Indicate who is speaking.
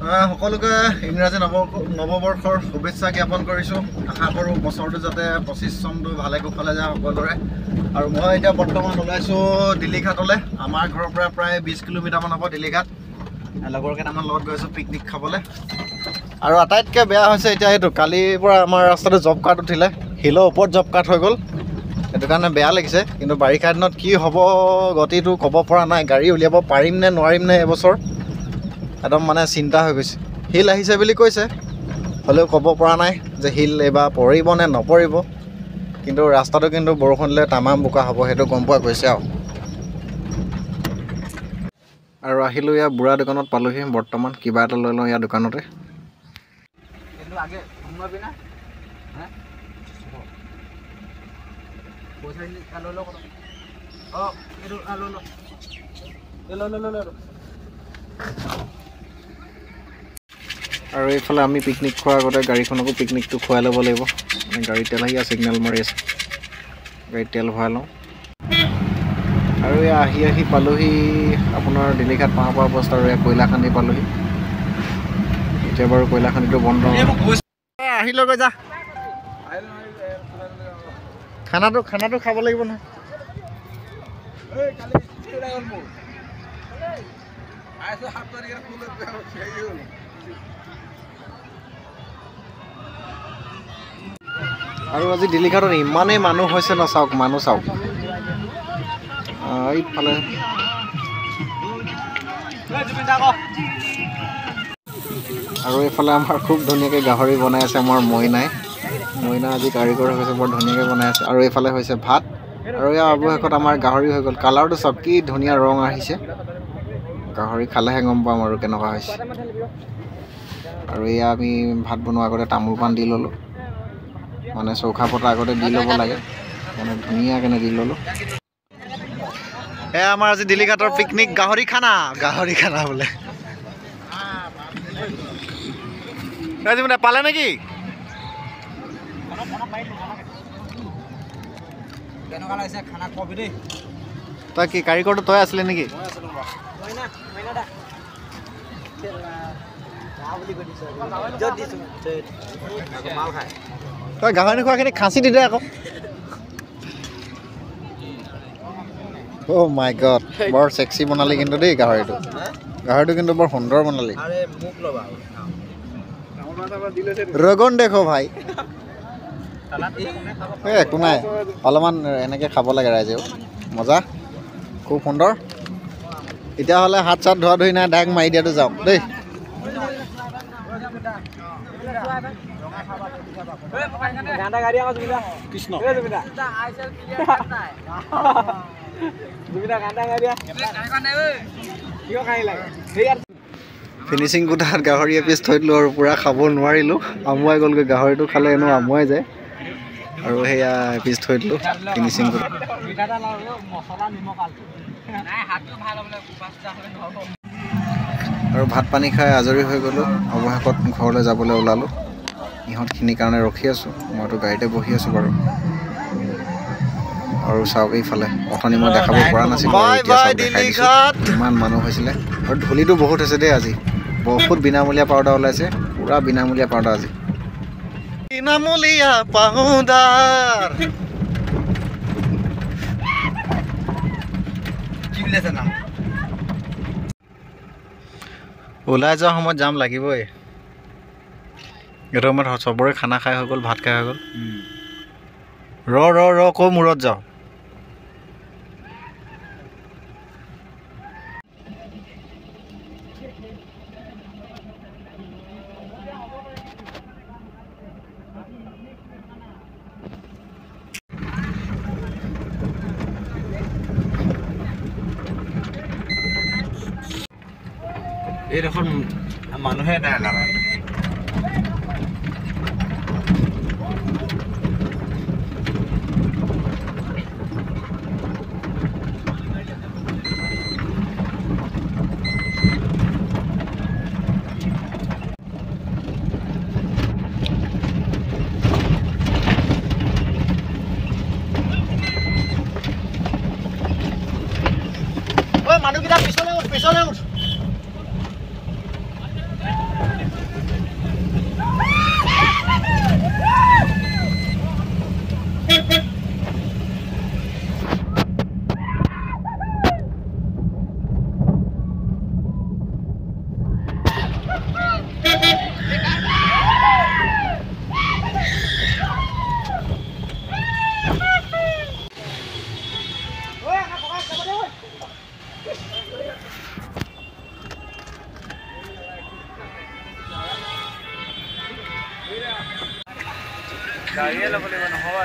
Speaker 1: সকলোকে ইংৰাজী নৱবৰ্ষৰ শুভেচ্ছা জ্ঞাপন কৰিছোঁ। আশা কৰোঁ বছৰটো যাতে 25 চনটো ভালে কুশলে যায় সকলোৰে। আৰু মই এতিয়া বৰ্তমান ওলাইছোঁ দিলীঘাটলৈ। আমাৰ ঘৰৰ পৰা প্ৰায় 20 কিলোমিটাৰমান হ'ব দিলীঘাট। লগৰ কেইটামান লগত গৈছোঁ পিকনিক খাবলৈ। আৰু আটাইতকৈ বেয়া হৈছে এতিয়া সেইটো, কালিৰ পৰা আমাৰ ৰাস্তাটো জব কাৰ্ড উঠিলে, শিলৰ ওপৰত জব কাৰ্ড হৈ গ'ল, সেইটো কাৰণে বেয়া লাগিছে। কিন্তু বাৰিষা দিনত কি হ'ব গতিটো ক'ব পৰা নাই, গাড়ী উলিয়াব পাৰিম নে নোৱাৰিম নে এইবছৰ, একদম মানে চিন্তা হৈ গৈছে। শিল আহিছে বুলি কৈছে, হ'লেও ক'ব পৰা নাই যে শিল এইবাৰ পৰিব নে নপৰিব। কিন্তু ৰাস্তাটো কিন্তু বৰষুণ দিলে তামাম বোকা হ'ব, সেইটো গম পোৱা গৈছে আৰু। আৰু আহিলোঁ ইয়াৰ বুঢ়া দোকানত পালোহি, বৰ্তমান কিবা এটা লৈ লওঁ ইয়াৰ দোকানতে। আৰু এইফালে আমি পিকনিক খোৱাৰ আগতে গাড়ীখনকো পিকনিকটো খুৱাই ল'ব লাগিব। মানে গাড়ীত তেল আহি ছিগনেল মাৰি আছে, গাড়ীত তেল ভৰাই লওঁ। আৰু এয়া আহি আহি পালোহি আপোনাৰ দিলীঘাট পাওঁ পোৱা অৱস্থা। আৰু এয়া কয়লাখান্দি পালোহি। এতিয়া বাৰু কয়লাখান্দিটো বন্ধ। আহিলগৈ যা, খানাটো খানাটো খাব লাগিব নহয়। আৰু আজি দিলীঘাটত ইমানেই মানুহ হৈছে ন, চাওক মানুহ চাওক এইফালে। আৰু এইফালে আমাৰ খুব ধুনীয়াকৈ গাহৰি বনাই আছে আমাৰ মইনাই। মইনা আজি কাৰিকৰ হৈ গৈছে, বৰ ধুনীয়াকৈ বনাই আছে। আৰু এইফালে হৈছে ভাত। আৰু ইয়াৰ অৱশেষত আমাৰ গাহৰি হৈ গ'ল। কালাৰটো চাওক কি ধুনীয়া ৰং আহিছে। গাহৰি খালেহে গম পাম আৰু কেনেকুৱা হৈছে। আৰু এয়া আমি ভাত বনোৱাৰ আগতে তামোল পাণ দি ল'লোঁ, মানে চৌখা পতা আগতে দি ল'ব লাগে, মানে ধুনীয়াকৈ দি ল'লোঁ। এয়া আমাৰ আজি দিলীঘাটৰ পিকনিক গাহৰি খানা, গাহৰি খানা বোলে। পালে নেকি? তই কি কাৰিকৰটো তই আছিলে নেকি? তই গাহৰি খোৱাখিনি খাচী দি দে আকৌ। অ' মাই গড, বৰ চেক্সি বনালি কিন্তু দেই গাহৰিটো। গাহৰিটো কিন্তু বৰ সুন্দৰ বনালি। ৰগন দেখো ভাই। এই একো নাই, অলপমান এনেকৈ খাব লাগে ৰাইজেও। মজা, খুব সুন্দৰ। তেতিয়াহ'লে হাত চাত ধোৱা ধুই নাই, ডাইৰেক্ট মাৰি দিয়াটো যাওক দেই। ফিনিচিং কোঠাত গাহৰি এপিচ থৈ দিলোঁ আৰু পূৰা খাব নোৱাৰিলোঁ, আমুৱাই গ'লগৈ। গাহৰিটো খালে এনেও আমুৱাই যায়। আৰু সেয়া এপিচ থৈ দিলোঁ ফিনিচিং কোঠাত। আৰু ভাত পানী খাই আজৰি হৈ গ'লোঁ। অৱশেষত ঘৰলৈ যাবলৈ ওলালোঁ। ইহঁতখিনিৰ কাৰণে ৰখি আছোঁ, মইতো গাড়ীতে বহি আছোঁ বাৰু। আৰু চাওক এইফালে, অথনি মই দেখাব পৰা নাছিলোঁ, এতিয়া চাওক দেখাই দিছোঁ। ইমান মানুহ হৈছিলে আৰু ধূলিটো বহুত হৈছে দেই আজি। বহুত বিনামূলীয়া পাউডাৰ ওলাইছে, পূৰা বিনামূলীয়া পাউডাৰ আজি। বিনামূলীয়া পাউডাৰ ওলাই যোৱাৰ সময়ত জাম লাগিবই। এইটো সময়ত চবৰে খানা খাই হৈ গ'ল, ভাত খাই হৈ গ'ল। ৰ ৰ ৰ ক মূৰত যাওঁ।
Speaker 2: এইডোখৰ মানুহে নাই লগা।
Speaker 1: মানুহকেইটা পিছলে উঠ, পিছলে উঠ।
Speaker 3: গাড়ীয়ে ল'ব লাগিব নহ'ব।